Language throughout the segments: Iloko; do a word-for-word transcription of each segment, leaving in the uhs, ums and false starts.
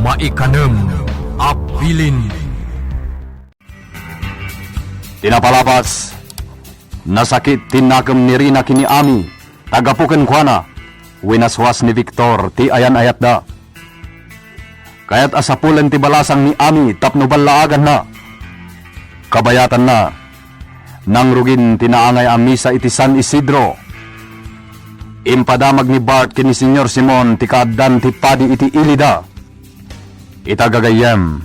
Maikanem a bilin. Ti napalabas, nasakit ti nakem ni Rina ken ni Ami, ta gapu kenkuana, winaswas ni Victor ti ayan-ayatda. Kayat a sapulen ti balasang ni Ami tapno ballaaganna. Kabayatanna, nangrugin ti naangay a misa iti San Isidro. Impadamag ni Bart ken ni Señor Simon ti kaaddan ti padi iti ilida. Ita gagayyem,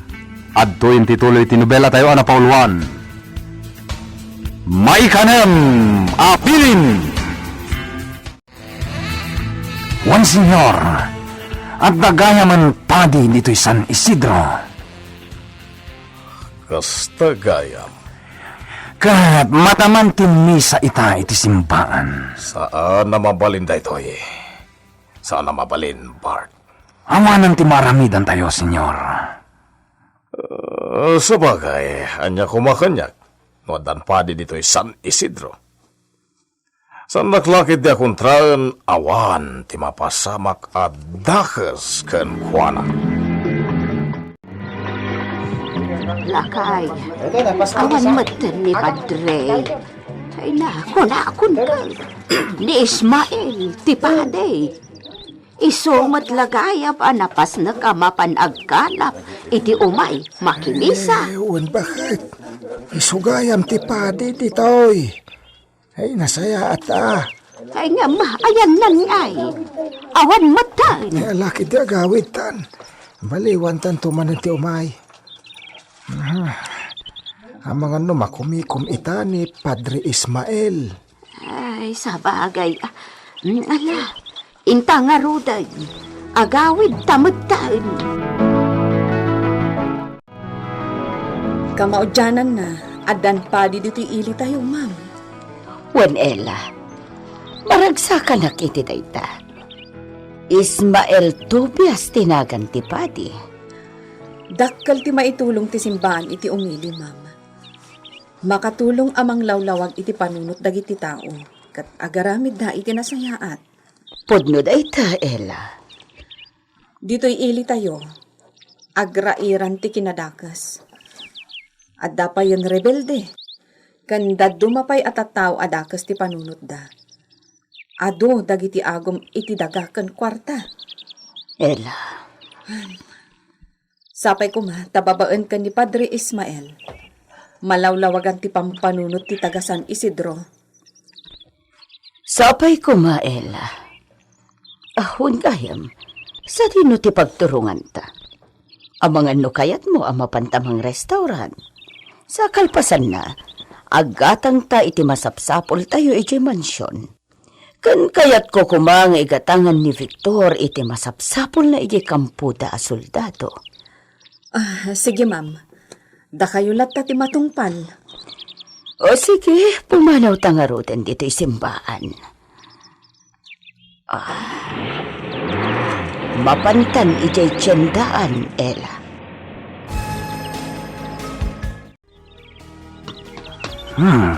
adtoyen ti tuloy ti nobelatayo a napauluan, Maikanem a Bilin! Wen, Señor, adda gayamen padi ditoy San Isidro. Kasta gayam. Ket mataman ti misa ita iti simbaan. Saan a mabalin daytoy. Saan a mabalin, Bart. Awanen ti maaramidantayo, Señor. Ah, sabagay, ania koma kaniak no addan padi ditoy San Isidro? Saannak la ketdi a kontraen, awan ti mapasamak a dakes kenkuana. Lakay, awan metten ni Padre. Ay na, kunakon ka. Ni Ismael, ti padi. Isu met la gayam a napasnek a mapan agkalap iti umay makimisa. Eh, wen, baket? Isu gayam ti padi ditoy. Ay, nasayaat a. Ay, ngem, ayannan ngay. Awan metten. Ay, ala ketdi agawidtan. Baliwantanto manen ti umay. Ah, amangan no makumikom ita ni Padre Ismael. Ay, sabagay. Mm, ala, inta ngaruden. Agawidta metten. Kamaudiananna, addan padi ditoy ilitayo, ma'am. Wen, Ella, maragsakanak iti dayta. Ismael Tobias ti nagan ti padi. Dakkel ti maitulong ti simbaan iti umili, ma'am. Makatulong a manglawlawag iti panunot dagiti tao, ket agaramidda iti nasayaat. Pudno dayta, Ella. Ditoy ilitayo, agrairan ti kinadakes. Adda payen rebelde, ken dadduma pay a tattao a dakes ti panunotda. Adu dagiti agum iti daga ken kuarta. Ella. Sapay koma ta babaen ken ni Padre Ismael, malawlawagan ti pampanunot ti taga San Isidro. Sapay koma, Ella. Ahon gayam, sadino ti pagturonganta? Amangan no kayatmo a mapanta mangrestaurant. Sa kalpasanna, aggatangta iti masapsapultayo idiay mansion. Ken kayatko koma nga igatangan ni Victor iti masapsapulna idiay kampoda a soldado. Ah, sige, ma'am. Dakayo latta ti matungpal. O sige, pumanawta ngaruden ditoy simbaan. Ah, mapantan idiay tiendaan, Ella. Hmm.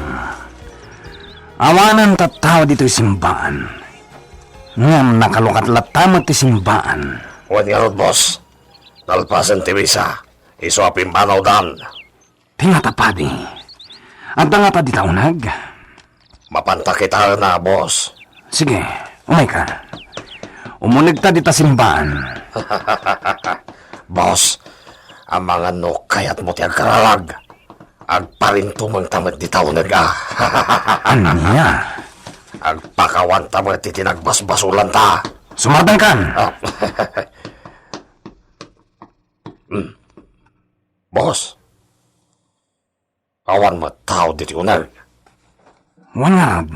Awanen tattao ditoy simbaan. Ngem nakalukat latta met ti simbaan. Wen ngarud, boss. Nalpasen ti misa, isu a pimmanawdan. Ti ngata padi. Adda ngata dita uneg? Mapanta kitaenna, boss. Sige, umayka. Umunegta dita simbaan. Boss, amangan no kayatmo ti agkararag. Agparintumengta met dita uneg a. Ania? Agpakawanta met iti nagbasbasolanta. Sumardengkan! Ah. Hmm. Boss, awan met tao ditoy uneg. Wen ngarud,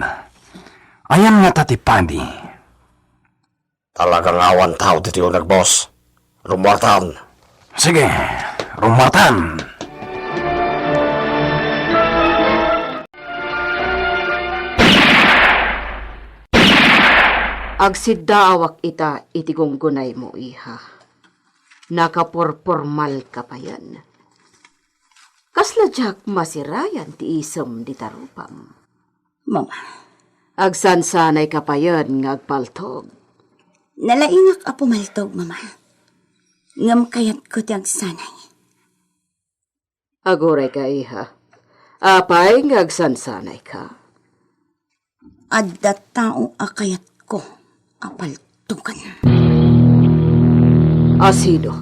ayan ngata ti padi? Talaga nga awan tao ditoy uneg, boss. Rummuartan. Sige, rummuartan. Agsiddaawak ita iti gunggunaymo, iha. Nakapurpurmalka payen. Kasla diak masirayan ti isem dita rupam. Mama. Agsansanayka payen nga agpaltog. Nalaingak a pumaltog, Mama. Ngem kayatko ti agsanay. Agurayka, iha. Apay nga agsansanayka? Adda tao a kayatko a paltuken. Asino?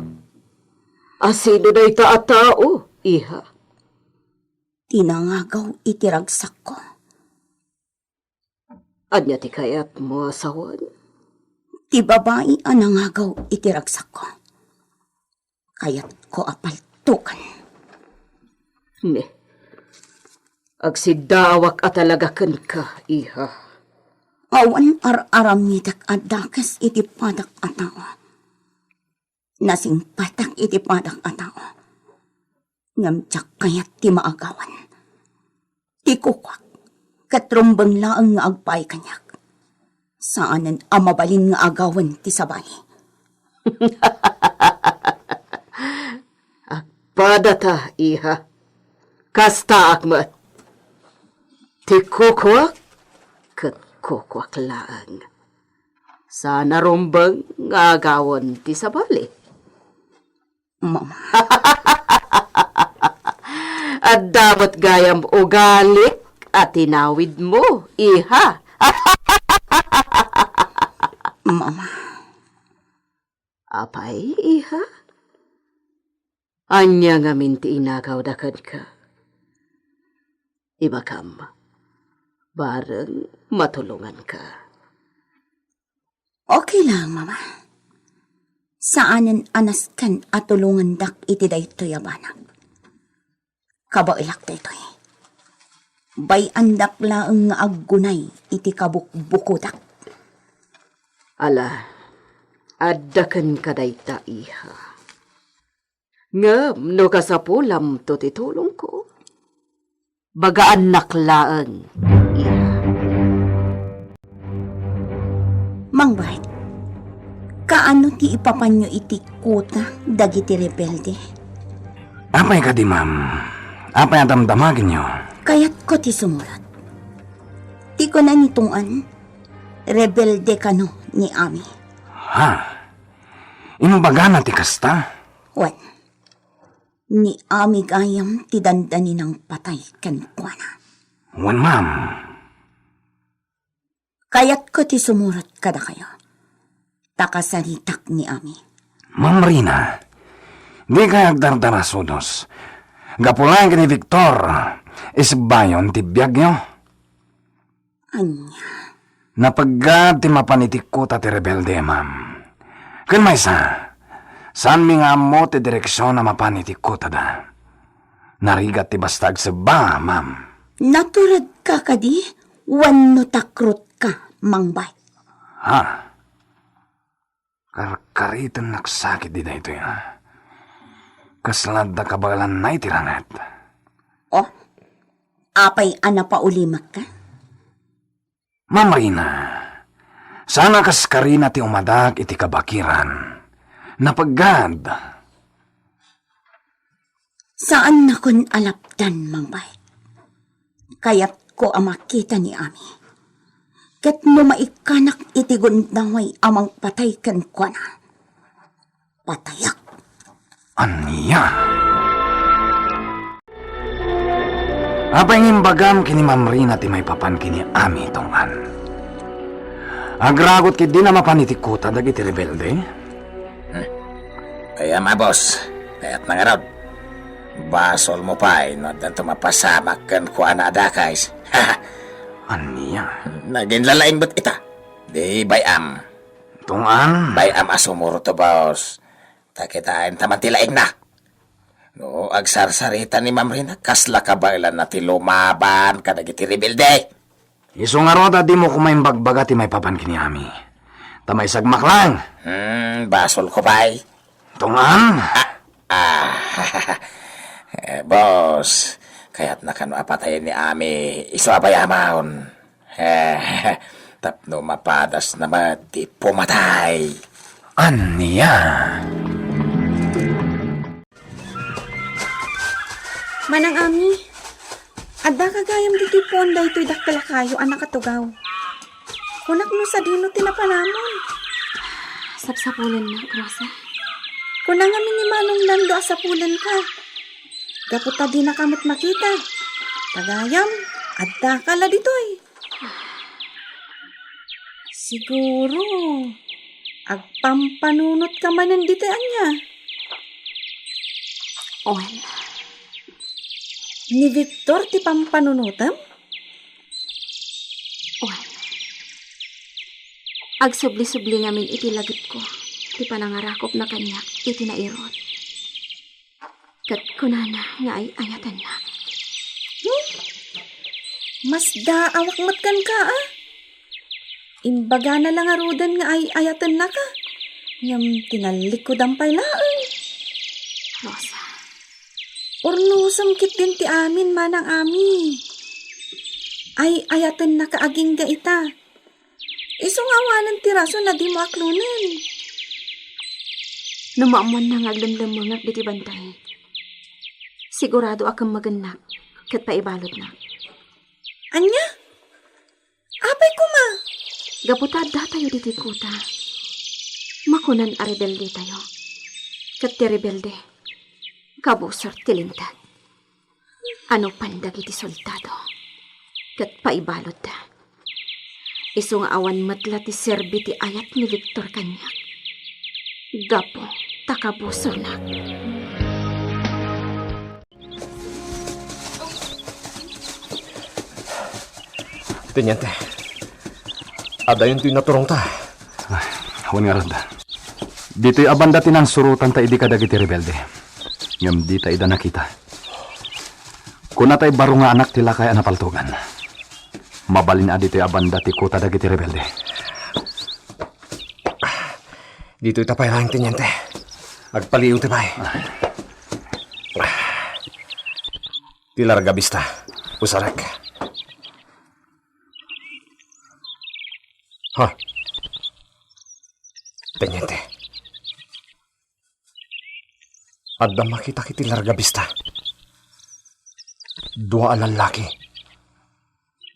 Asino dayta a tao, iha? Ti nangagaw iti ragsakko. Ania ti kayatmo a sawen? Ti babai a nangagaw iti ragsakko. Kayatko a paltuken. Ne, agsiddaawak a talaga kenka, iha. Awan ar-aramidek a dakes iti padak a tao. Nasingpetak iti padak a tao. Ngem diak kayat ti maagawan. Ti kukuak, ket rumbeng laeng nga agpaay kaniak. Saanen a mabalin nga agawen ti sabali. Agpadata, iha. Kastaak met. Ti kukuak, ket kukuak laeng. Saan a rumbeng nga agawen ti sabali. Mama. Adda met gayam ugalik a tinawidmo, iha. Mama. Apay, iha? Ania ngamin ti inagawda kenka? Ibagam, bareng matulonganka. Okay lang, Mama. Saanen a nasken a tulongandak iti daytoy a banag. Kabaelak daytoy. Bay-andak laeng nga aggunay iti kabukbukodak. Ala, adda kenka dayta, iha. Ngem no kasapulamto ti tulongko, bagaannak laeng, iha. Mangbay, kaano ti ipapanyo iti kuta dagiti rebelde? Apay kadi, ma'am? Apay a damdamagenyo? Kayatko ti sumurat. Ti kuna ni Tungan, rebelde kano ni Ami. Ha? Imbagana ti kasta? Wen. Ni Ami gayam ti dandaninang patay kenkuana. Wen, ma'am. Kayatko ti sumurot kadakayo. Ta kasaritak ni Ami. Ma'am Rina, dikay agdardarasudos. Gapu laeng ken ni Victor, isebbayon ti biagyo. Ania? Napeggad ti mapan iti kuta ti rebelde, ma'am. Ken maysa, saanmi nga ammo ti direksion a mapan iti kutada. Narigat ti basta agsebba, ma'am. Naturedka kadi wenno takrotka, Mangbay? Ha? Karkaritennak sakit di daytoy, a. Kasla adda kabaelanna iti ranget. Oh, apay a napaulimekka? Ma'am Rina, saan a kas Karina ti umadak iti kabakiran. Napeggad. Saannakon a lapdan, Mangbay. Kayatko a makita ni Ami. Ket no maikkanak iti gundaway a mangpatay kenkuana, patayak. Ania? Apay nga imbagam ken ni Ma'am Rina ti maipapan ken ni Ami, Tong-an? Agragot ketdin a mapan iti kuta dagiti rebelde? Hmm. Kayam a, boss. Kayatna ngarud. Basolmo pay no addanto mapasamak kenkuana a dakes. Ania? Naginlalaing met ita. Di bay-am. Tong-an? Bay-am a sumurot to, boss. Ta kitaenta man ti laingna. No agsarsarita ni Ma'am Rina, kasla kabaelanna ti lumaban kadagiti rebelde. Isu ngarud a dimo koma imbagbaga ti maipapan ken ni Ami. Ta maisagmak laeng. Hmm, basolko pay. Tong-an? Ah, ah. Eh, boss, kayatna kano a patayen ni Ami, isu a bay-amon. Eh, tapno mapadasna met ti pumatay. Ania? Manang Ami, addaka gayam ditoy puon daytoy dakkel a kayo a nakatugaw. Kunak no sadino ti napanamon. Sapsapulennak, Rosa. Kuna ngamin ni Manong Nando a sapulenka. Gapu ta dinaka met makita. Ta gayam, addaka la ditoy. Siguro, agpampanunotka manen ditoy ania? Wen. Ni Victor ti pampanunotem? Wen. Agsubli-subli ngamin iti lagipko ti panangarakupna kaniak iti nairut. Ket kunana nga ay-ayatennak. Hmm? Masdaawak met kenka, a? Imbagana la ngaruden nga ay-ayatennak, a? Ngem tinallikkodan pay laeng. Rosa. Urnosem ketdin ti amin, manang Ami. Ay-ayatennak agingga ita. Isu nga awanen ti rason a dimo aklonen. No maammoanna nga aglemlemmengak ditoy bantay, sigurado a kemmegennak ket paibaludnak. Ania? Apay koma? Gapu ta addatayo ditoy kuta, makunan a rebeldetayo. Ket ti rebelde, kabusor ti linteg. Ano pan dagiti soldado ket paibaludda? Isu nga awan met la ti serbi ti ayat ni Victor kaniak gapu ta kabusornak. Teniente, adda intoy naturongta. Ay, awan ngarud. Ditoy a banda ti nansurotanta idi kadagiti rebelde. Ngem dita ida nakita. Kuna tay baro nga anak ti lakay a napaltogan. Mabalin a ditoy a banda ti kuta dagiti rebelde. Ditoy ta pay laeng, Teniente. Agpaliiw ti pay. Ti Larga Vista. Usarek. Ha? Teniente. Adda makitak iti Larga Vista. Dua a lallaki.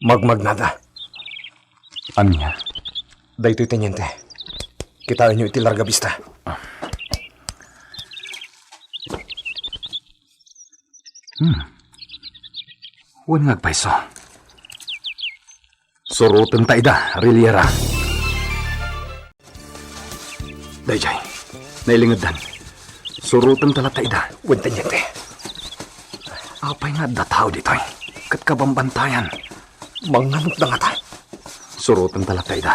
Magmagnada. Ania? Daytoy, Teniente. Kitaenyo iti Larga Vista. Hmm. Wen nga agpayso. Surotenta ida, Riliera. Daydiay, nailingeddan. Surotenta latta ida. Wen, Teniente. Apay nga adda tao ditoy? Ket kabambantayan. Manganok da ngata. Surotenta latta ida.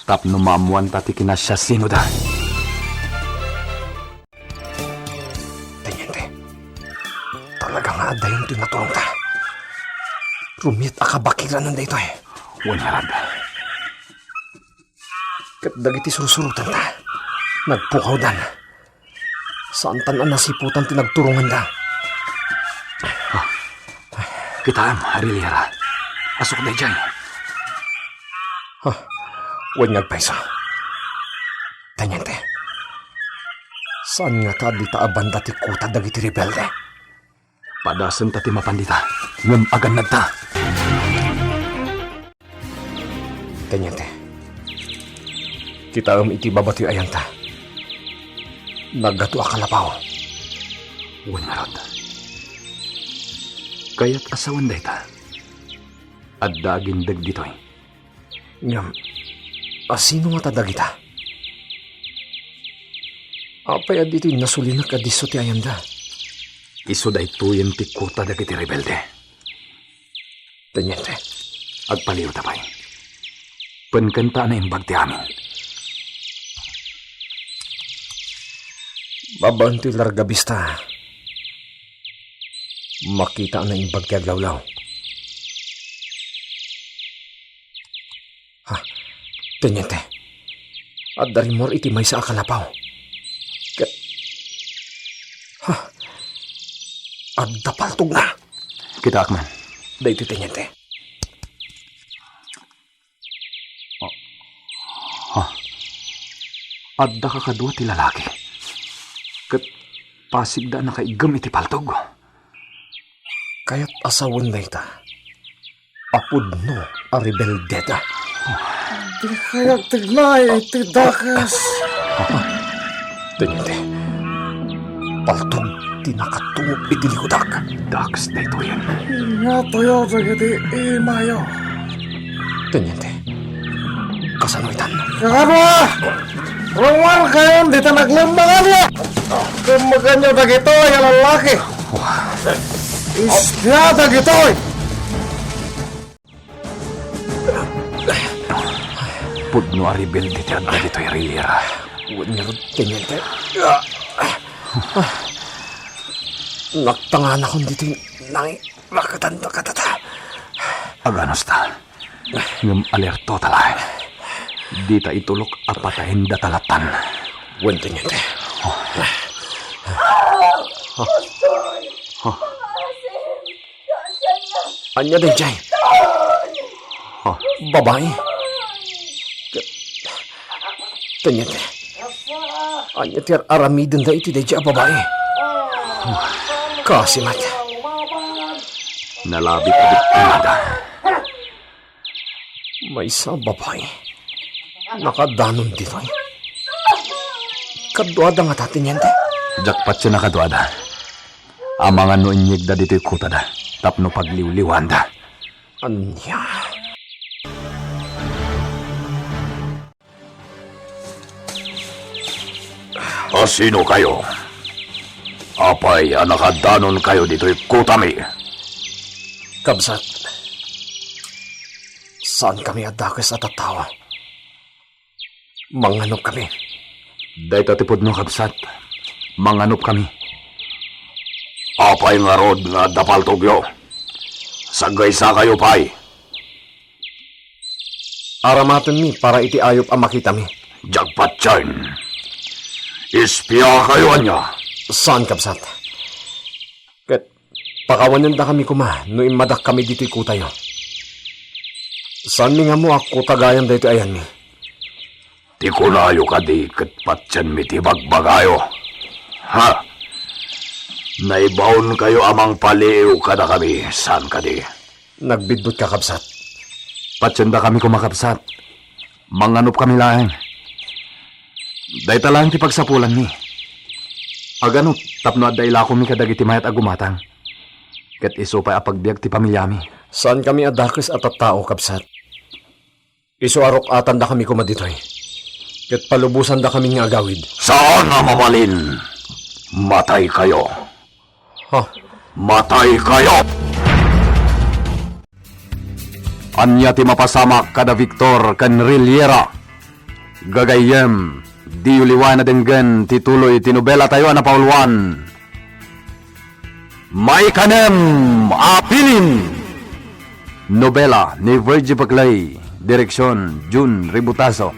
Tapno maammoanta ti kinasiasinoda. Teniente, talaga nga adda intoy naturongta. Rumiet a kabakiranan daytoy. Wen ngarud. Ket dagiti sursurotenta, nagpukawdan. Saantan a nasiputan ti nagturonganda. Ah, kitaem, Riliera. Asuk daydiay. Ah, wen nga agpayso. Teniente, saan ngata a dita a banda ti kuta dagiti rebelde? Padasenta ti mapan dita, ngem agannadta. Teniente, kitaem iti baba ti ayanta. Naggato a kalapaw. Wen ngarud. Kayat a sawen dayta. Adda agindeg ditoy. Ngem, asino ngata dagita? Apay a ditoy nasulinek a disso ti ayanda? Isu daytoyen ti kuta dagiti rebelde. Teniente. Agpaliiwta pay. Penkenta a naimbag ti amin. Babaen ti Larga Vista, makita a naimbag ti aglawlaw. Ha, Teniente, adda rimmuar iti maysa a kalapaw. Ket, ha, adda paltogna. Kitaak man. Daytoy, Teniente. Ah. Ha? Adda kakadua ti lalaki. Ket pasigda a nakaiggem iti paltog. Kayat a sawen dayta a pudno a rebeldeda. Dikay agtignay iti dakes. Teniente, Paltog ti nakatungob iti likudak. Daks daytoyen. Ingatoyo dagiti imayo. Teniente, kasano itan? Kakadua! Rumarkayon dita naglemmanganyo! Lemmanganyo dagitoy a lalaki! Espia dagitoy! Pudno a rebelde ti adda ditoy Riviera. Wen ngarud, Teniente. Nagtanganakon ditoy nangirakadan dagitata. Aganusta. Ngem alerto ta laeng. Dita itulok a patayen data lattan. Wen, Teniente. Ania daydiay? Babai? Teniente, ania ti ar-aramidenda iti daydiay a babai? Kasi met. Nalabit a biktimada. Maysa a babai. Nakadanon ditoy. Kaduada ngata, Teniente? Diak patien a kaduada. Amangan no inyegda ditoy kutada tapno pagliwliwaanda. Ania? A sino kayo? Apay a nakadanon kayo ditoy kutami? Kabsat, saan kami a dakes a tattao. Manganop kami. Dayta ti pudno, kabsat. Manganop kami. Apay ngarud nga adda paltogyo? Saggaysa kayo pay. Aramatenmi para iti ayup a makitami. Diak patien. Espia kayo ania? Saan, kabsat. Ket pakawanendakami koma no immadak kami ditoy kutayo. Saanmi nga ammo a kuta gayam daytoy ayanmi. Ti kunayo kadi ket patienmi ti bagbagayo. Ha? Naibaon kayo a mangpaliiw kadakami, saan kadi? Nagbiddut ka, kabsat. Patiendakami koma, kabsat. Manganop kami laeng. Dayta laeng ti pagsapulanmi. Aganop tapno adda ilakomi kadagiti mayat a gumatang. Ket isu pay a pagbiag ti pamiliami. Saan kami a dakes a tattao, kabsat. Isu a ruk-atandakami koma ditoy. Ket palubosandakami nga agawid. Saan a mabalin! Matay kayo! Ha? Matay kayo! Ania ti mapasamak kada Victor ken Riliera? Gagayyem, diyo liwayan a denggen ti tuloy ti nobelatayo a napauluan. Maikanem a Pilin! Nobela ni Virgie Paclay, direksyon Jun Ributaso.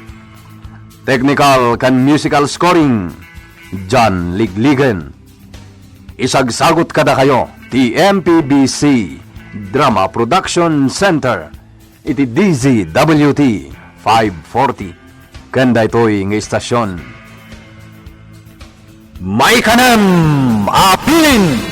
Technical ken musical scoring, John Ligligen. Isagsagut kadakayo ti M P B C Drama Production Center iti D Z W T five forty ken daytoy nga istasyon. Maikanem a Pilin!